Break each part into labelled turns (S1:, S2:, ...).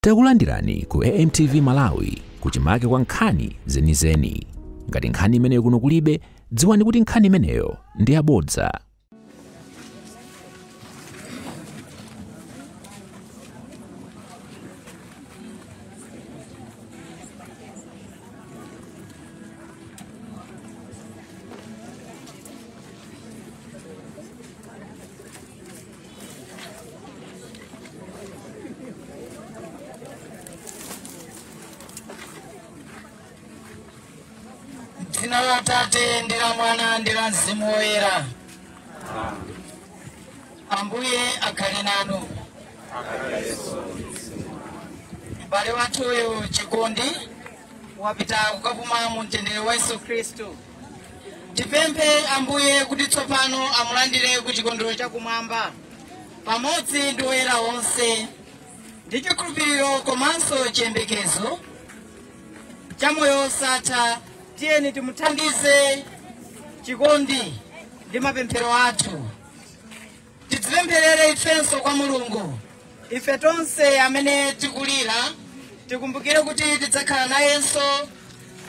S1: Takulandirani ku AMTV Malawi kuchimake kwa nkhani zenizeni. Ngati nkhani imeneyo kuno kulibe, dziwani kuti nkhani imeneyo ndi yabodza.
S2: Dzina la Tate ndi la Mwana ndi la Mzimu Woyera. Ambuye akhale nanu. M'bale wathuyu Chikondi wapita kukapuma mu mtendere wa Yesu Khristu. Tipemphe Ambuye kuti tsopano amulandire ku chikondwerero chakumwamba pamodzi ndi woyera onse ndi chikhulupiriro komanso chiyembekezo cha moyo wosatha. Tiyeni timuthandize Chikondi ndi mapemphero athu. Tidzipempherere ifenso kwa Mulungu. Ife tonse amene tikulira tikumbukire kuti tidzakhala nayenso,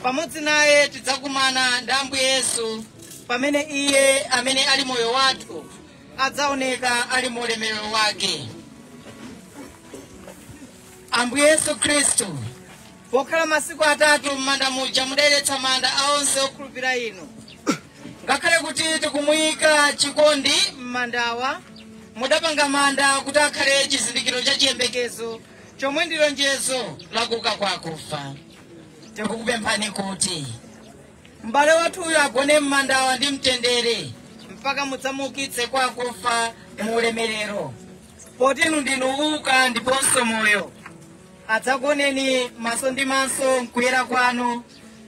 S2: pamodzi naye tidzakumana ndi Ambuye Yesu pamene iye amene ali moyo wathu adzaoneka ali mu ulemerero wake. Ambuye Yesu Khristu, pokhala masiku atatu m'manda muja mudayeretsa manda a onse okhulupirira inu. Ngakhale kuti tikumuyika Chikondi m'mandawa, mudapanga manda kuti akhale chizindikiro cha chiyembekezo chomwe ndi lonjezo lakuuka kwa akufa. Tikukupemphani kuti m'bale wathuyu agone m'mandawa ndi mtendere mpaka mudzamuukitse kwa akufa mu ulemerero, poti inu ndinu uka ndiponso moyo. Adzakuoneni maso ndi maso mkuyera kwanu,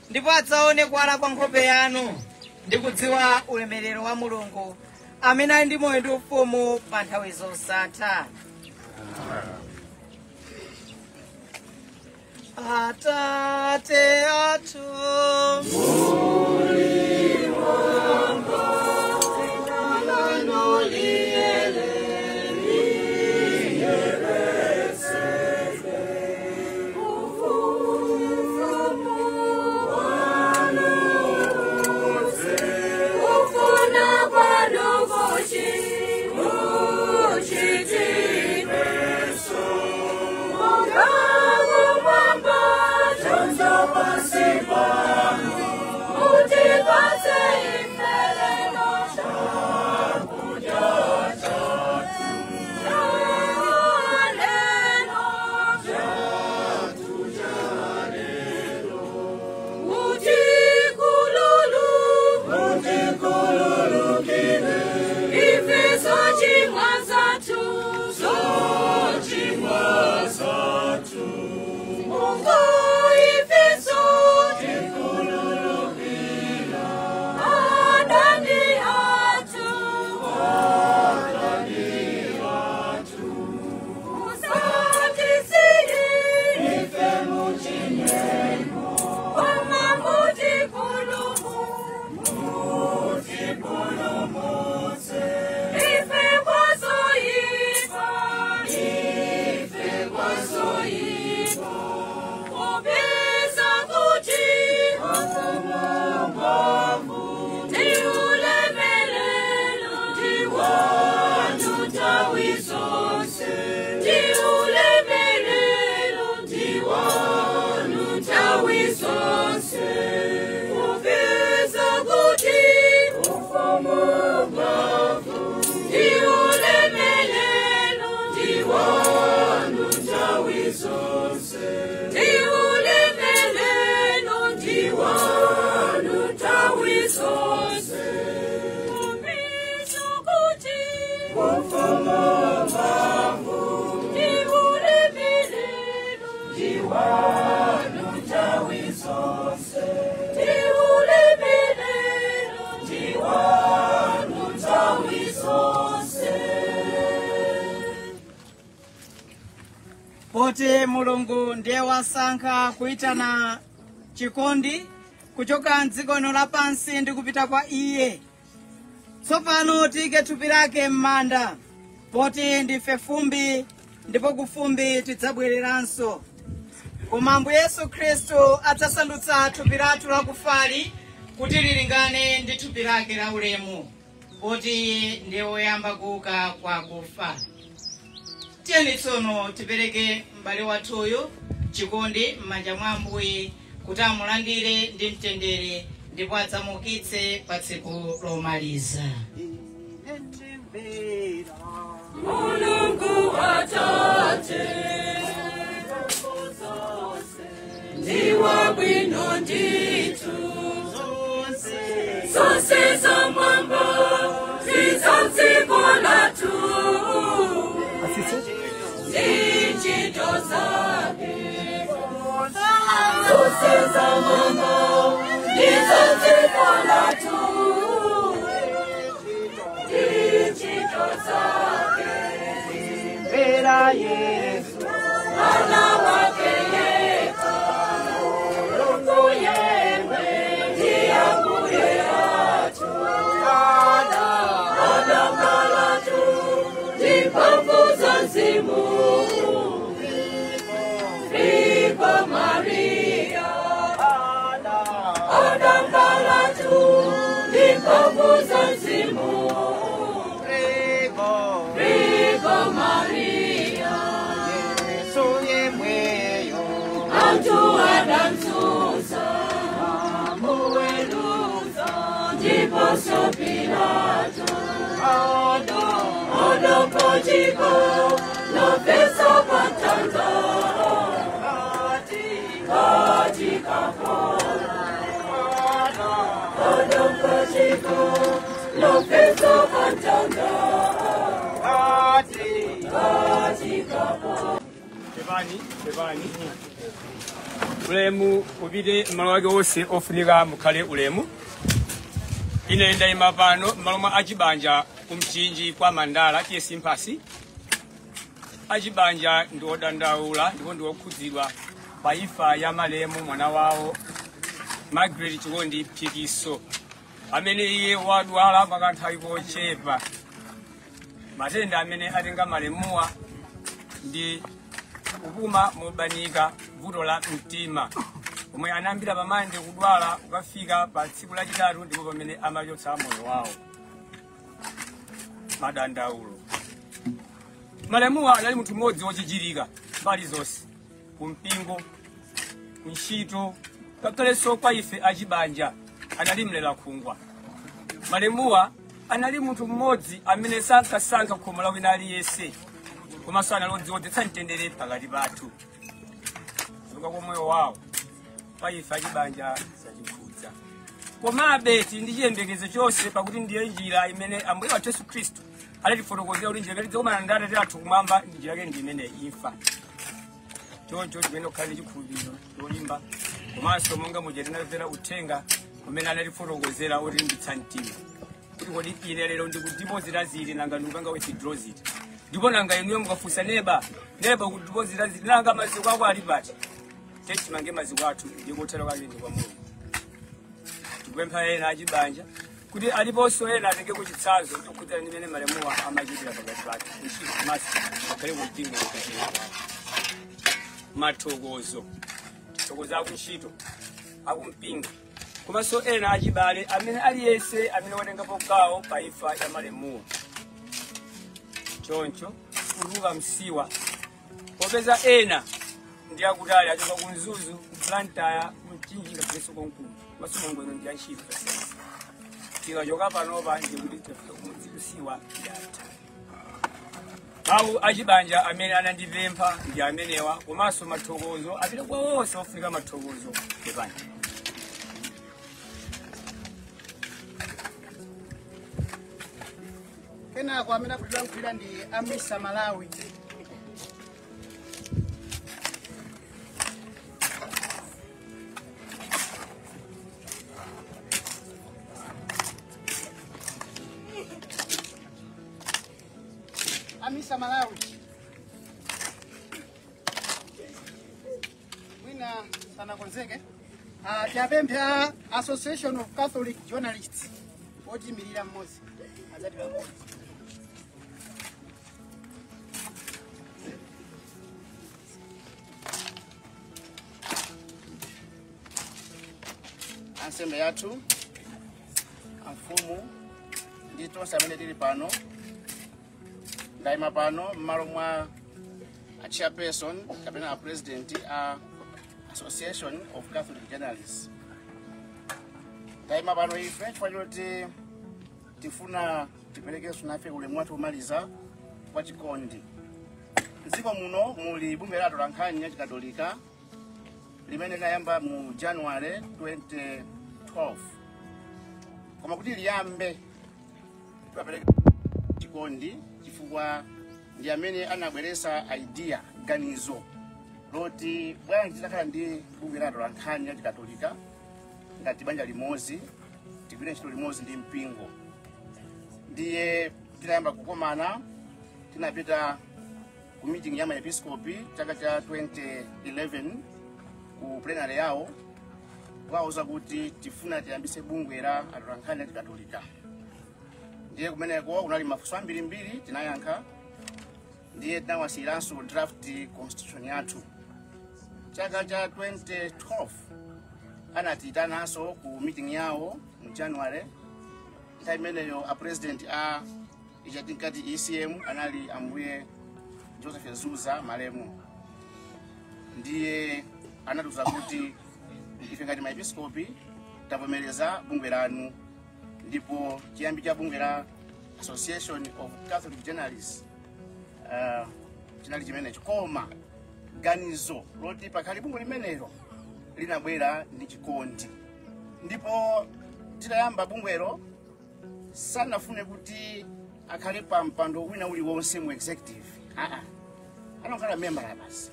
S2: ndipo adzaone kuwala kwa nkhope yanu ndi kudziwa ulemerero wa Mulungu amene ali ndi moyo ndi ufumu pa nthawi zosatha. Atate athu muli mwamba, dzina lanu liyeretsedwe, ufumu wanu udze, kufuna kwanu kuchitidwe monga kumwamba choncho pansi pano. Mutipatse ife lero chakudya chathu cha lero, chathu cha lero. Mutikhululukire ife zochimwa zathu, zochimwa zathu, monga ifenso tikhululukira adani athu, adani athu. Musatisiye ife muchinyengo, koma mutipulumutse ife kwa zoyipa, ife kwa zoyipa. Popeza kuti ufumu ndi ulemerero ndi wanu nthawi zonse, ndi ulemerero ndi wanu nthawi zonse. Popeza kuti ufumu ndi ulemerero ndi wanu nthawi zonse, ndi ulemerero ndi wanu nthawi zonse. Popeza kuti ufumu ndi ulemerero ndi wanu nthawi zonse, ndi ulemerero ndi wanu nthawi zonse. Poti Mulungu ndiye wasankha kuyitana Chikondi kuchoka mdziko lino lapansi ndi kupita kwa iye, tsopano tiyike thupi lake m'manda, poti ndife fumbi. ndipo kufumbi tidzabwereranso. Koma Ambuye Yesu Khristu adzasandutsa thupi lathu lakufali kuti lilingane ndi thupi lake la ulemu, poti iye ndiye woyamba kuuka kwa akufa. Tiyeni tsono tipereke m'bale wathuyu Chikondi m'manja mwa Ambuye kuti amulandire ndi mtendere ndipo adzamukitse pa tsiku lomaliza.
S3: Mulungu Atate, ndiwa bwino ndithu, zonse za mwamba za dziko lathu, ntchito zake. Zonse za mwamba za dziko lathu, ntchito zake.
S2: Vera Yesu,
S3: Mwana wake yekha, Mulungu yemwe ndiye Ambuye athu. Adakalatu ndi mphamvu za Mzimu, Virgo Maria. Adakalatu ndi mphamvu za Mzimu, Virgo Maria.
S2: Yesu yemweyo,
S3: Anthu adamzuza, amuweruza, ndiponso Pilato. Adapachika, nafesa pamtanda, katika pora. Adapachika, nafesa pamtanda, katika pora.
S4: Pepani, pepani. Ulemu upite m'malo ake onse ofunika mukhale ulemu. Ine ndayima pano m'malo mwa achibanja kumchinji kwa Mandala T/A Mphasi. Achibanja ndi odandaula ndipo ndi okhudzidwa pa imfa ya malemu mwana wawo Margaret Chikondi Phikiso, amene iye wadwala pakanthawi kochepa. Matenda amene atenga malemuwa ndi kupuma mobanika, vuto la mtima omwe anayambira pamande kudwala kukafika pa tsiku lachitatu, ndipo pamene amachotsa moyo wawo. Madandaulo: malemuwa anali munthu mmodzi wochichirika mbali zonse, kumpingo, kuntchito, ngakhalenso kwa ife achibanja anali mlera khungwa. Malemuwa anali munthu mmodzi amene sankasankha khomo la wina aliyense, komanso anali odziwodzetsa mtendere pakati pathu. Kuchoka kwa moyo wawo pa ife achibanja zachikhudza, komabe tili ndi chiyembekezo chonse, pakuti ndiye njira imene Ambuye wathu Yesu Khristu adatifotokozera kuti njira imene tidzakumana ndi Atate athu kumwamba ndi njira yake ndi imene imfa. Choncho timene kukhala ndi chikhulupiriro cholimba, komanso monga muja tinamvera uthenga umene anatifotokozera otilimbitsa mtima kuti kodi ine lero ndikudipozita ziti, nanga ndikupanga withdraw ziti, ndipo nanga inuyo mukafunsa neba, neba kudipozita ziti, nanga maziko ako ali pati? Timange maziko athu ndikothera kwake ndi kwa Mulungu. Tikupempha ena achibanja kuti aliponso ena atenge kuchitsanzo chokhudzana ndi mmene malemuwa amachitira pakati pake ntchito komanso ngakhale kumpingo. Mathokozo: thokoza akuntchito, akumpingo, komanso ena achibale amene aliyense amene watengapo gawo pa imfa ya malemuwa. Choncho kutuluka msiwa, popeza ena ndi akutali, achoka ku Mzuzu, ku Blantyre, ku Mchinji, ngakhalenso konkuno, komanso mongweno ndi antchito zasiyana. Tikachoka panopa ndikuti tafika kumudzi kusiwa, yatha. Mawu achibanja amene anandipempha ndi amenewa, komanso mathokozo apite kwa onse ofunika mathokozo. Pepani.
S5: Kenako amene akutilankhulira ndi Amisa Malawi. Amisa Malawi mwina sanakonzeke. Tiapemphe a Association of Catholic Journalists, otiyimirira mmodzi adzatilankhula.
S6: Ansembe yathu, amfumu ndi tonse amene tili pano, ndayima pano m'malo mwa a chairperson kapena a president a Association of Catholic Journalists. Ndayima pano ife chifukwa choti tifuna tiperekenso nafe ulemu wathu womaliza kwa Chikondi. Mdziko muno muli bungwe la atolankhani ya Chikatolika limene linayamba mu January 2012, koma kuti liyambe tiwapereka Chikondi chifukwa ndi amene anabweresa idea, ganizo loti bwanji titakhala ndi bungwe la atolankhani ya Chikatolika ngati banja limodzi, tigwire ntchito limodzi ndi mpingo. Ndiye tinayamba kukomana, tinapita ku meeting ya maepiskopi chaka cha 2011 ku plenary yawo kukawuza kuti tifuna tiyambise bungwe la atolankhani ya Chikatolika. Ndiye kumeneko kunali mafunso ambirimbiri, tinayankha. Ndiye tinawasiyiranso draft constitution yathu. Chaka cha 2012 anatiyitananso ku meeting yawo mu January. Nthawi imeneyo a president a ija tinkati ECM anali Ambuye Joseph Zuza malemu. Ndiye anatiuza kuti ife ngati maepiskopi tavomereza bungwe lanu, ndipo chiyambi cha bungwe la Association of Catholic Journalists chinali chimenecho. Koma ganizo loti pakhale bungwe limenelo linabwera ndi Chikondi, ndipo titayamba bungwelo sanafune kuti akhale pa mpando wina uliwonse mu executive. Aa, anakhala membala basi,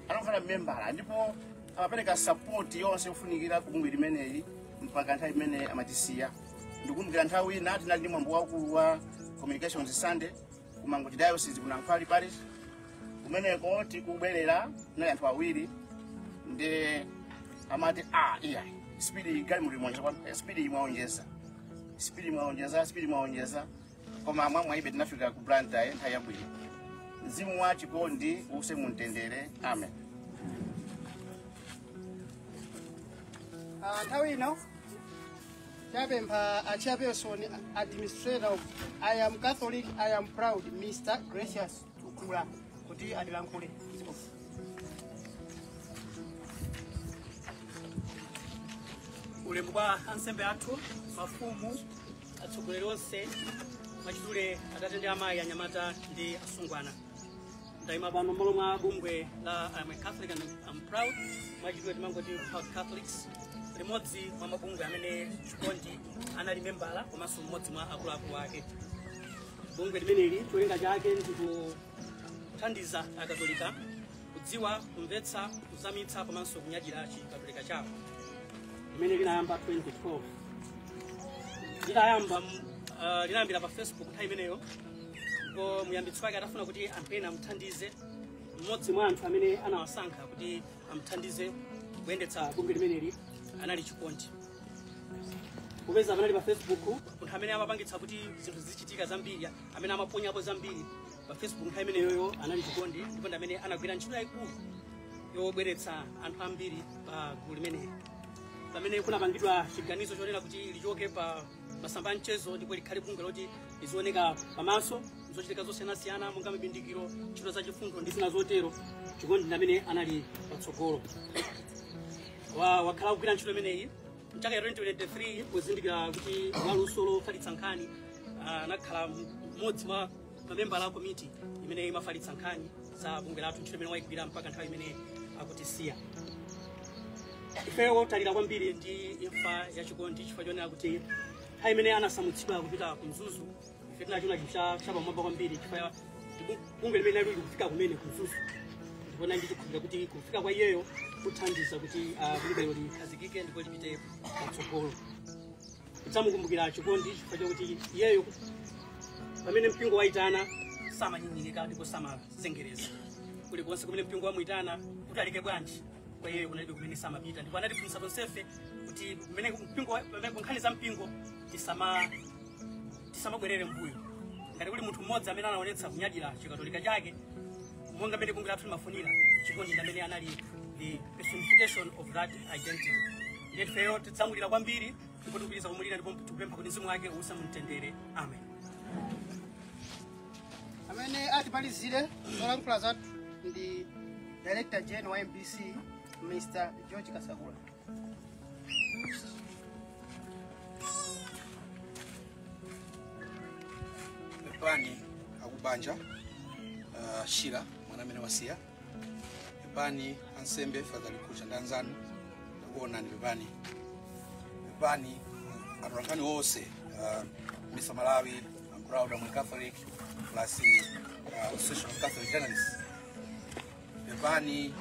S6: anakhala membala, ndipo amapereka support yonse yofunikira ku bungwe limeneli mpaka nthawi imene amatisiya. Ndikumbukira nthawi ina tinali ndi mwambo waukulu wa Communications Sunday ku Mangochi Diocese, ku Nankhwali Parish. Kumeneko tikubwerera tinali anthu awiri, ndi amati, "Ah, iya, speed gali muli mwaonjeza, speed mwaonjeza, speed mwaonjeza, speed mwaonjeza." Koma mwamwayibe tinafika ku Blantyre nthawi yabwino. Mzimu wa Chikondi uuse mumtendere. Amen.
S5: Nthawi ino tapempha a chairperson administrator of I Am Catholic I Am Proud, Mr Gracious Tukula, kuti atilankhule.
S7: Ulemu kwa ansembe athu, mafumu, atsogoleri onse, mwachidule atate ndi amayi, anyamata ndi asungwana. Ndayima pano m'malo mwa bungwe la I'm a Catholic and I'm Proud, mwachidule timangoti Proud Catholics, limodzi mwa mabungwe amene Chikondi anali membala komanso mmodzi mwa akuluakulu ake. Bungwe limeneli cholinga chake ndikuthandiza Akatolika kudziwa, kumvetsa, kuzamitsa komanso kunyadira Chikatolika chawo, limene linayamba 2012. Litayamba linayambira pa Facebook nthawi imeneyo, ndipo muyambitsi wake atafuna kuti anthu ena amuthandize, mmodzi mwa anthu amene anawasankha kuti amuthandize kuyendetsa bungwe limeneli anali Chikondi. Popeza panali pa Facebook, munthu amene amapangitsa kuti zinthu zichitika zambiri, amene amaponyapo zambiri pa Facebook nthawi imeneyoyo anali Chikondi, ndipo ndi amene anagwira ntchito yayikulu yobweretsa anthu ambiri pa gulu limeneli. Pamene kunapangidwa chiganizo chonena kuti lichoke pa masamba a mchezo ndipo likhale bungwe loti lizioneka pamaso, zochitika zosiyanasiyana monga mibindikiro, ntchito zachifundo ndi zina zotero, Chikondi ndi amene anali patsogolo. Wakhala kugwira ntchito imeneyi. Mchaka ya 2023, kuzindikira kuti waluso lofalitsa nkhani, anakhala mmodzi mwa mamembala a komiti imene imafalitsa nkhani za bungwe lathu, ntchito imene wayigwira mpaka nthawi imene akutisiya. Ifeyo talira kwambiri ndi imfa ya Chikondi chifukwa chonena kuti nthawi imene anasamutsidwa kupita ku Mzuzu, ife tinachiona chinthu chapamwamba kwambiri, chifukwa bungwe limene lali kufika kumene ku Mzuzu, ndipo nali ndichikhulupirira kuti kufika kwa iyeyo kuthandiza kuti bungwelo likhazikike ndipo lipite patsogolo. Tidzamukumbukira Chikondi chifukwa chakuti iyeyo pamene mpingo wayitana samanyinyirika ndipo samazengereza. Kulikonse kumene mpingo wamuyitana, kuti alike bwanji, kwa iyeyo kunalibe kumene samapita, ndipo anatiphunzitsa tonsefe kuti kumene mpingo, pamene nkhani za mpingo, tisamabwerere mbuyo. Ngati kuli munthu mmodzi amene anaonetsa kunyadira Chikatolika chake monga mmene bungwe lathu limafunira, Chikondi ndi amene anali the personification of that identity. Ndiye ifeyo tidzamulira kwambiri ndipo tikupitiriza kumulira ndipo tikupempha kuti mzimu wake uuse mumtendere. Amen.
S5: Amene atipalizire zolankhula zathu ndi Director General wa MBC, Mr. George Kasakula.
S8: Pepani akubanja, Shira mwana amene wasiya. Pepani ansembe, Father Likucha ndi anzanu, ndakuonani, pepani. Pepani atolankhani onse, Mr. Malawi, I'm proud, I'm a Catholic, plus Association of Catholic Journalists. Pepani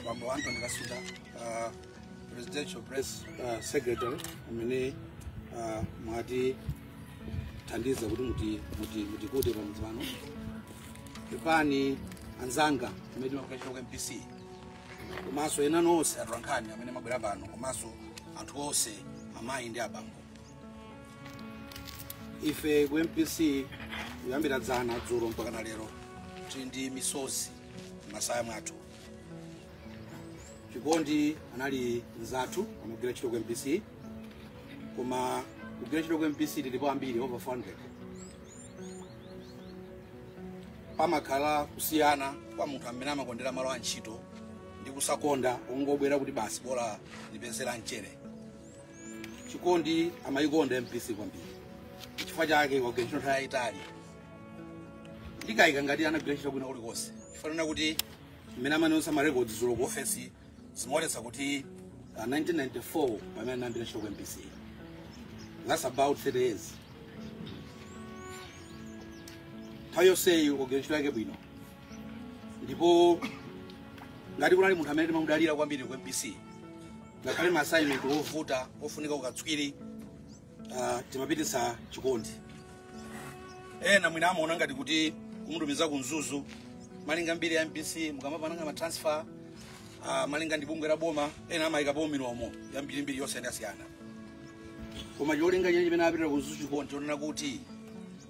S8: bambo Anthony Kasuta, Presidential Press Secretary, amene mwati thandiza kuti mutikute pamudzi pano. Pepani anzanga amene timagwira ku MBC, komanso ena nonse atolankhani amene mabwera pano, komanso anthu onse, amayi ndi abambo. Ife ku MBC kuyambira dzana dzulo mpaka na lero tili ndi misozi m'masaya mwathu. Chikondi anali mzathu amagwira ntchito ku MBC, koma kugwira ntchito ku MBC tilipo ambiri, over 400. Pamakhala kusiyana kwa munthu amene amakondera malo a ntchito ndi kusakonda ongobwera kuti basi bola ndipezera mchere. Chikondi amayikonda MBC kwambiri, chifukwa chake wagwira ntchito nthawi yayitali. Ndikayika ngati anagwira ntchito bwino kulikonse, chifanana kuti mmene amanonsa ma records dzulo ku ofesi zimaonetsa kuti 1994 pamene anayambira ntchito ku MBC, that's about 30 years. Nthawi yonseyi wagwira ntchito yake bwino, ndipo ngati kunali munthu amene timamudalira kwambiri ku MBC, ngakhale ma assignment ovuta ofunika ukatswiri, timapititsa Chikondi. Ena mwina amaona ngati kuti kumutumiza ku Mzuzu, malinga mbiri ya MBC, mukamapanga ma transfer, malinga ndi bungwe la boma, ena amayikapo milomo ya mbirimbiri yosiyanasiyana. Koma cholinga chene chimene apitira ku Mzuzu Chikondi chonena kuti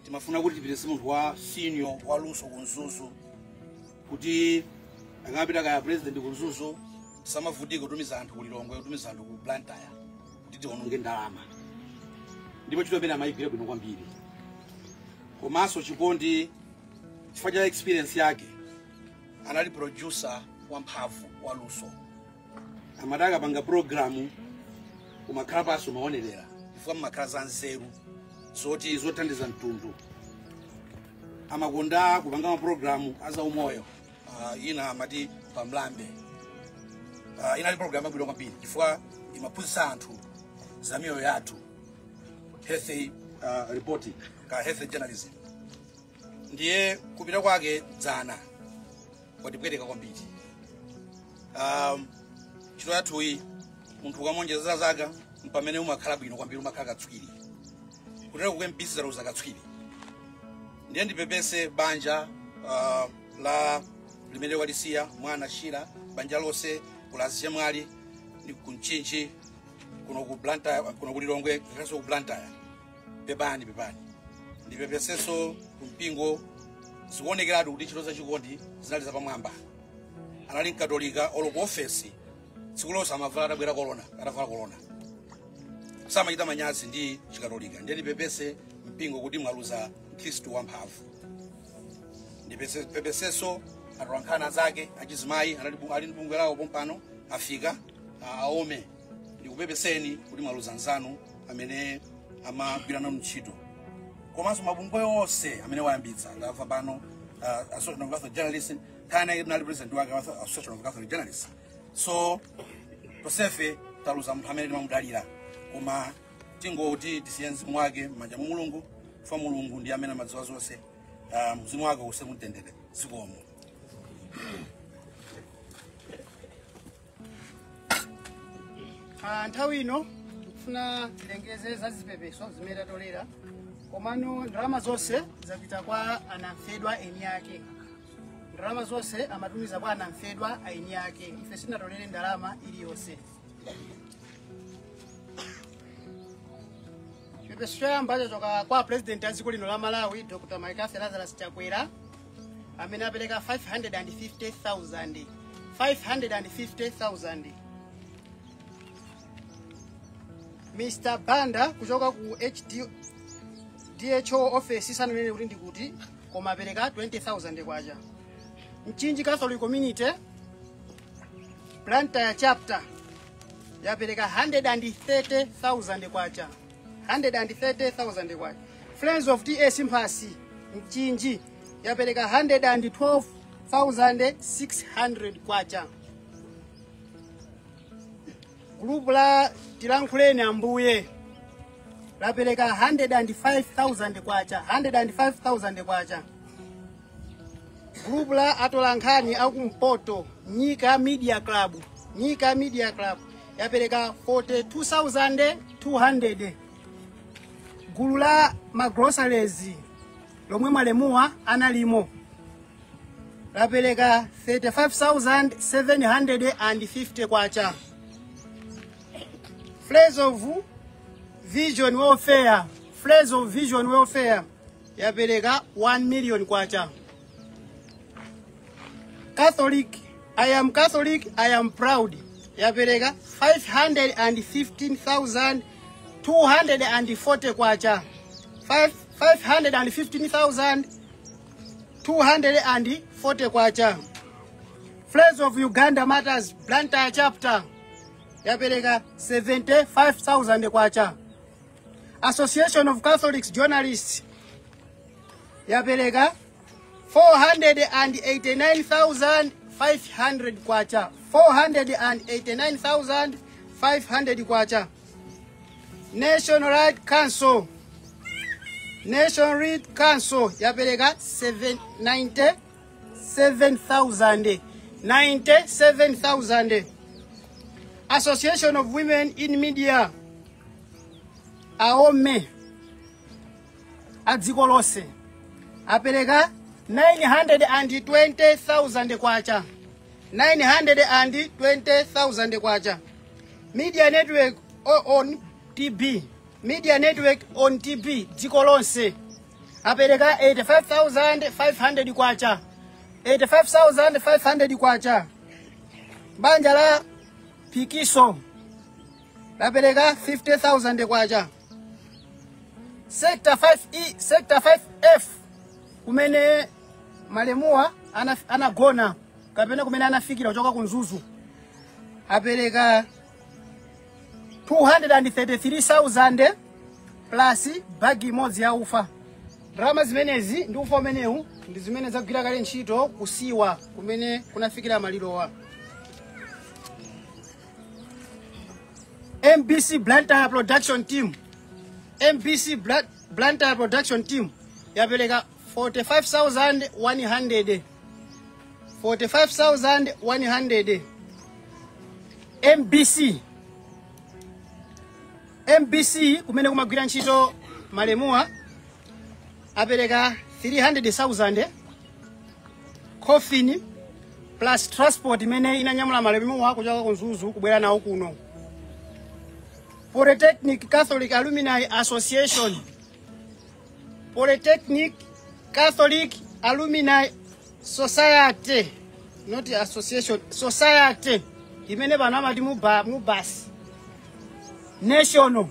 S8: timafuna kuti tipitise munthu wa senior wa luso ku Mzuzu, kuti akapita kaya president ku Mzuzu samavutika kutumiza anthu ku Lilongwe, kutumiza anthu ku Blantyre, kuti tiononge ndalama. Ndipo ntchito imene amayigwira bwino kwambiri. Komanso Chikondi, chifukwa cha experience yake, anali producer wamphamvu waluso. Amati akapanga programu umakhala pansi umaonerera, chifukwa mmakhala za nzeru zoti zothandiza mtundu. Amakonda kupanga mapulogalamu azaumoyo, ina amati Pamlambe. Inali programu yabwino kwambiri chifukwa imaphunzitsa anthu za miyoyo yathu, health reporting ka health journalism. Ndiye kupita kwake dzana kwatipweteka kwambiri. Ntchito yathuyi munthu ukamonjeza zaka mpamene umakhala bwino kwambiri, umakhala katswiri. Kutera ku MBC zaluza katswiri. Ndiye ndipepese banja la limene walisiya mwana Shira, banja lonse kulaziya mwali ndi kunchinchi kuno ku Blantyre, kuno ku Lilongwe, ngakhalenso ku Blantyre. Pepani, pepani. Ndipepesenso kumpingo. Zikuonekeratu kuti ntchito za Chikondi zinali zapamwamba. Anali mkatolika, olo ku ofesi tsiku lonse amavala atabwera kolona, atavala kolona, samachita manyazi ndi chikatolika. Ndiye ndipepese mpingo kuti mwaluza mkhristu wamphamvu. Ndipepesenso atolankhani zake achizimayi, ali ndi bungwe lawo pompano afika, aome. Ndikupepeseni kuti mwaluza nzanu amene amagwira nanu ntchito, komanso mabungwe onse amene wayambitsa. Ndamva pano Association of Catholic Journalists, kana nali president wake wa Association of Catholic Journalists. So tonsefe taluza munthu amene timamudalira, koma tingoti tisiye mzimu wake m'manja mwa Mulungu, fa Mulungu ndi amene amadziwa zonse. Mzimu wake uuse mumtendere. Zikomo.
S5: Nthawi ino tikufuna tilengeze za zipepeso zimene tatolera, komano ndalama zonse zapita kwa anamfedwa eni ake. Ndalama zonse amatumiza kwa anamfedwa eni ake, ife sitinatolere ndalama iliyonse. Chipepeso choyamba chachoka kwa president a dziko lino la Malawi, Dr. McCarthy Lazarus Chakwera, amene apereka 550,000, 550,000. Mr Banda kuchoka ku HD, DHO office, sananene kuti ndikuti, koma apereka 20,000 kwacha. Mchinji Catholic Community, Blantyre chapter, yapereka 130,000 kwacha, 130,000 kwacha. Friends of TS Mphasi Mchinji yapereka 112,600 kwacha. Group la Tilankhuleni Ambuye lapereka 105,000 kwacha, 105,000 kwacha. Group la atolankhani akumpoto, Nyika Media Club, Nyika Media Club yapereka 42,200. Gulu la magroceries lomwe malemuwa analimo lapereka 35,750 kwacha. Friends of Vision Welfare, Friends of Vision Welfare yapereka 1 million kwacha. Catholic, I am Catholic, I am proud yapereka 515,240 kwacha, 515,240 kwacha. Friends of Uganda Matters Blantyre chapter yapereka 75,000 kwacha. Association of Catholics Journalists yapereka 489,500 kwacha, 489,500 kwacha. National Right Council, National Right Council yapereka 97,000, 97,000. Association of Women in Media, AOME, adziko lonse apereka 920,000 kwacha, 920,000 kwacha. Media Network on TB, Media Network on TB dziko lonse apereka 85,500 kwacha, 85,500 kwacha. Banja la Pikiso lapereka 50,000 kwacha. Sector 5E, Sector 5F kumene malemuwa anagona kapena kumene anafikira kuchoka ku Mzuzu apereka 233,000 plus bagi imodzi ya ufa. Ndalama zimenezi ndi ufa umenewu ndi zimene zagwira kale ntchito kusiwa kumene kunafikira malirowa. MBC Blantyre Production Team, MBC Blantyre Production Team yapereka 45,100, 45,100. MBC, MBC kumene kumagwira ntchito malemuwa apereka 300,000, coffin plus transport imene inanyamula malemuwa kuchoka ku Mzuzu kubwera nawo kuno. Polytechnic Catholic Alumni Association, Polytechnic Catholic Alumni Society, not association, society imene pano amati mubasi national,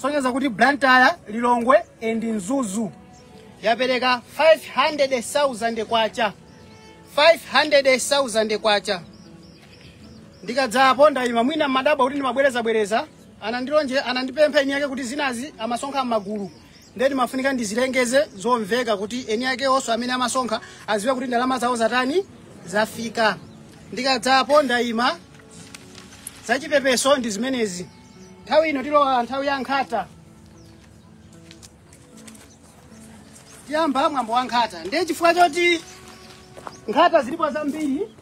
S5: sonyeza kuti Blantyre, Lilongwe and Mzuzu yapereka 500,000 kwacha, 500,000 kwacha. Ndikadzapo ndayima, mwina madaba kuti ndimabwereza bwereza, anandilonje anandipempha eni yake kuti zinazi amasonkha m'magulu, ndeni mafunika ndizilengeze zomveka kuti eni yake onso amene amasonkha aziwe kuti ndalama zawo zatani zafika. Ndikadzapo ndayima, zachipepeso ndi zimenezi. Nthawi ino tilowa nthawi ya nkhata, tiyamba mwambo wa nkhata. Ndiye chifukwa choti nkhata zilipo zambiri,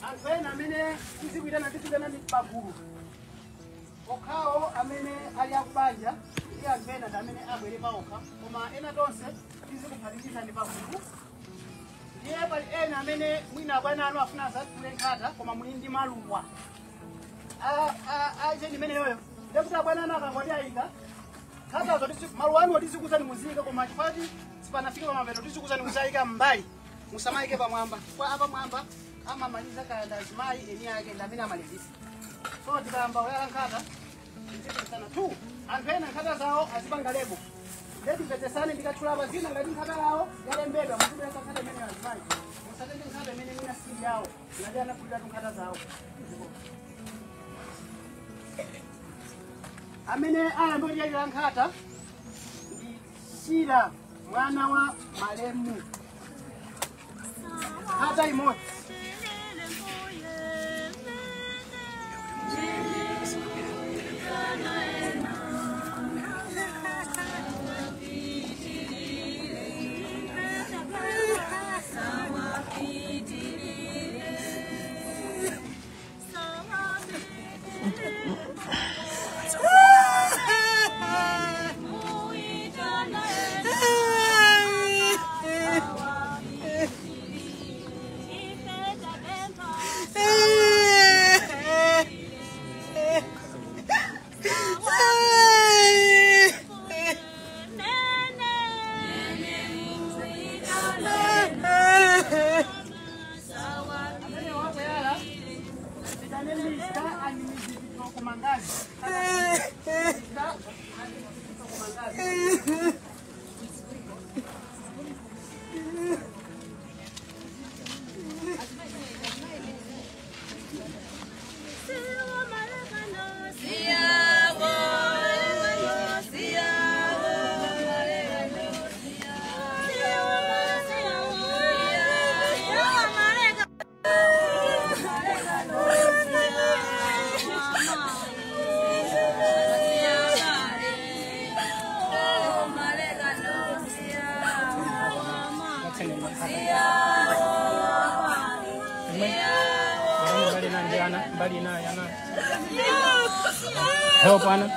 S5: anthu ena amene tizikuitana tizikuitana ndi pagulu okhawo amene ali akubanja ndi anthu ena ndi amene abwere paokha, koma ena tonse tizikuphatikiza ndi pagulu. Ndiye pali ena amene mwina abwana anu afuna azatule nkhata koma muli ndi maluwa aje imeneyoyo, ndekuti abwana anu akangoti ayika nkhatazo, maluwa anu tizikuzani muziyika, koma chifukwa sipanafike pamapeto tizikuzani muzayika m'mbali, musamayike pamwamba, chifukwa apamwamba amamaliza kaya ndi azimayi eni ake ndi amene amalizisa. So tikayamba kuyala nkhata Tizipezana 2 anthu ena nkhata zawo azipanga lebo. Ndipezesane ndikatchula zina ngati nkhata yawo yalembedwa mukubweza nkhata imene azimayi. Musatenge nkhata imene ina sili yawo ngati anaguliratu nkhata zawo. Amene ayamba kutiyalira nkhata ndi Shila mwana wa malemu. Nkhata imodzi.
S7: Help, Anna.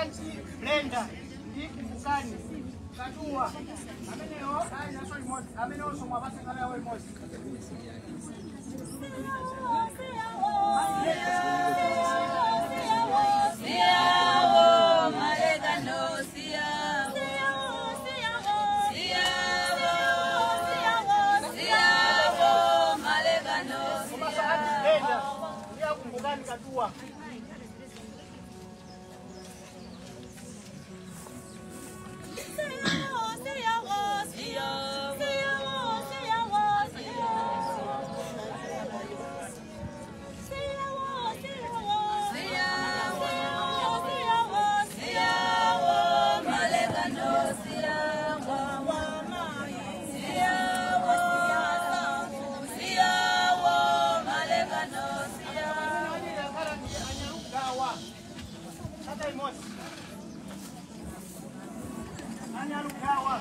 S5: Anti-blender ndi mukani katuwa amenewo ali naso limodzi amenewonso mwapatse nkhata yawo imodzi. Anyalugawa.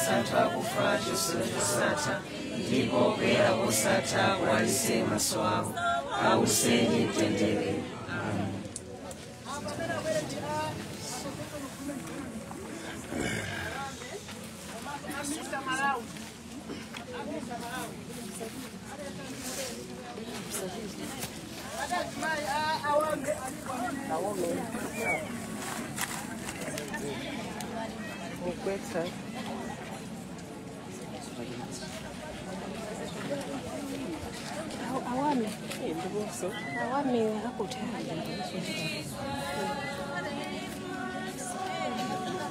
S9: Kuwutsa anthu akufa chisomo chosatha, ndipo kuyera kosatha kuwalitse maso awo. Awuseni mtendere. Amen.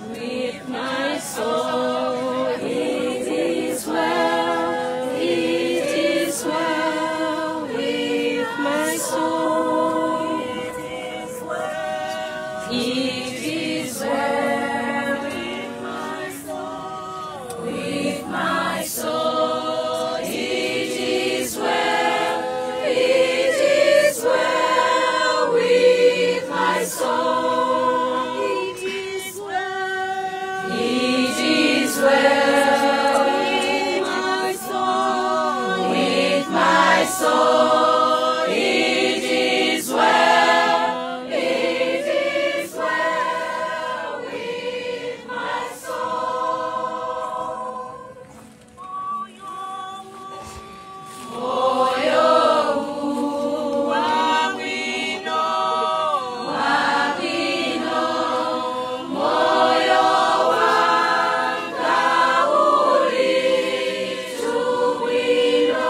S3: With my soul, it is well, it is well with my soul. It is well with my soul. With my soul, it is well, it is well with my soul. It is well. It is well with my soul. With my soul, it is well. It is well with my soul. Moyo wabwino, wabwino, moyo wanga uli tubwino.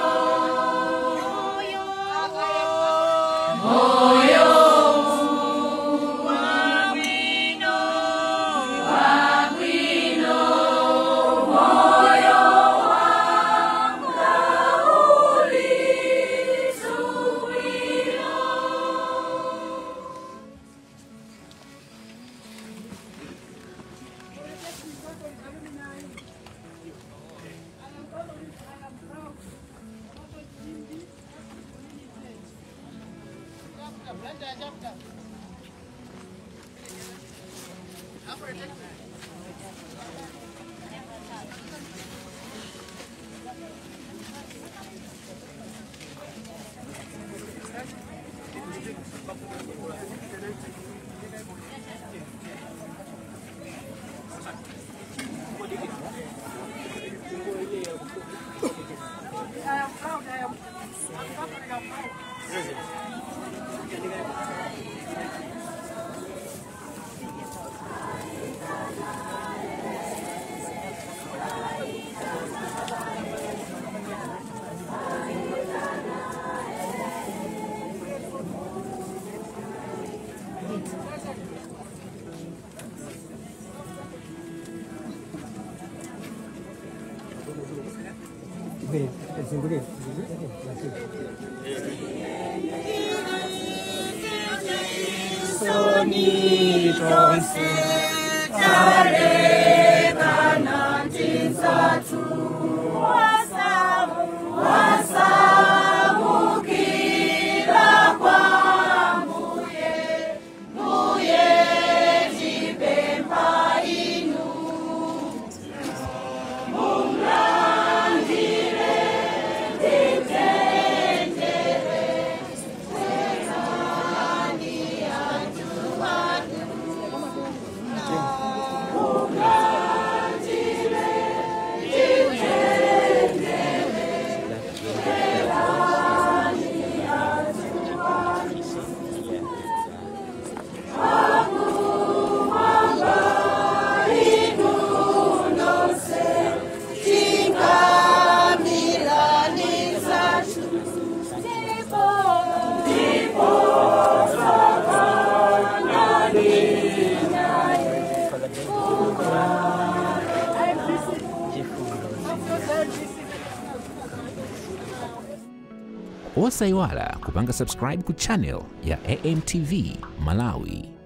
S3: Moyo wabwino, wabwino, moyo wanga uli tubwino.
S1: Osaiwala kupanga subscribe ku channel ya AMTV Malawi.